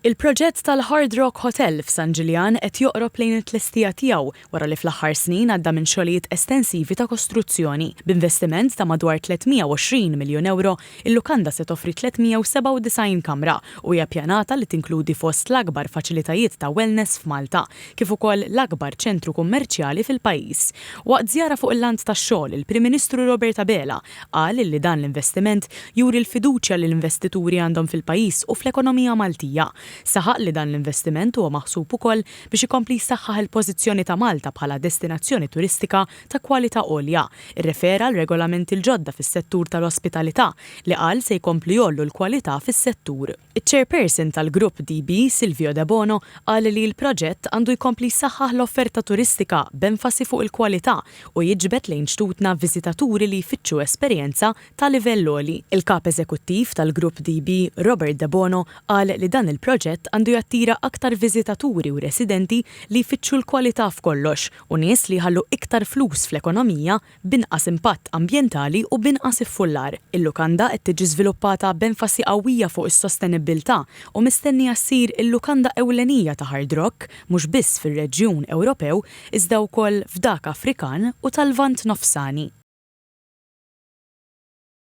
Il-proġett tal-Hard Rock Hotel f'San Ġiljan qed joqrob lejn it-tlestija tiegħu wara li fl-aħħar snin għadda minn xogħlijiet estensivi ta' kostruzzjoni. B'investiment ta' madwar 320 miljun ewro, il-lukanda se toffri 397 kamra u hija ppjanata li tinkludi fost l-akbar faċilitajiet ta' wellness f'Malta, kif ukoll l-akbar ċentru kummerċjali fil-pajjiż. Waqt żjara fuq il-lant tax-xogħol, il-Prim Ministru Robert Abela Qal li dan l-investiment juri l-fiduċja li l-investituri għandhom fil-pajjiż u fl-ekonomija Maltija. Saħaq li dan l-investiment huwa maħsub ukoll biex ikompli jsaħħaħ il-pożizzjoni ta' Malta bħala destinazzjoni turistika ta' kwalità għolja. Irrefera għal regolamenti l-ġodda fis-settur tal-ospitalità li qal se jkomplu jgħollu l-kwalità fis-settur. Iċ-Chairperson tal-Grupp DB, Silvio Debono, qal li l-proġett għandu jkompli jsaħħaħ l-offerta turistika b'enfasi fuq il-kwalità u jiġbed lejn xtutna viżitaturi li jfittxu esperjenza ta' livell għoli. Il-Kap Eżekuttiv tal-Grupp DB, Robert Debono, qal li dan il-proġett għandu jattira aktar viżitaturi u residenti li jfittxu l-kwalità f'kollox u nies li jħallu iktar flus fl-ekonomija b'inqas impatt ambjentali u b'inqas iffullar. Il-lukanda qed tiġi żviluppata b'enfasi qawwija fuq is-sostenibbiltà u mistennija ssir il-lukanda ewlenija ta' Hard Rock mhux biss fir-reġjun Ewropew iżda wkoll f'dak Afrikan u tal-Lvant Nofsani.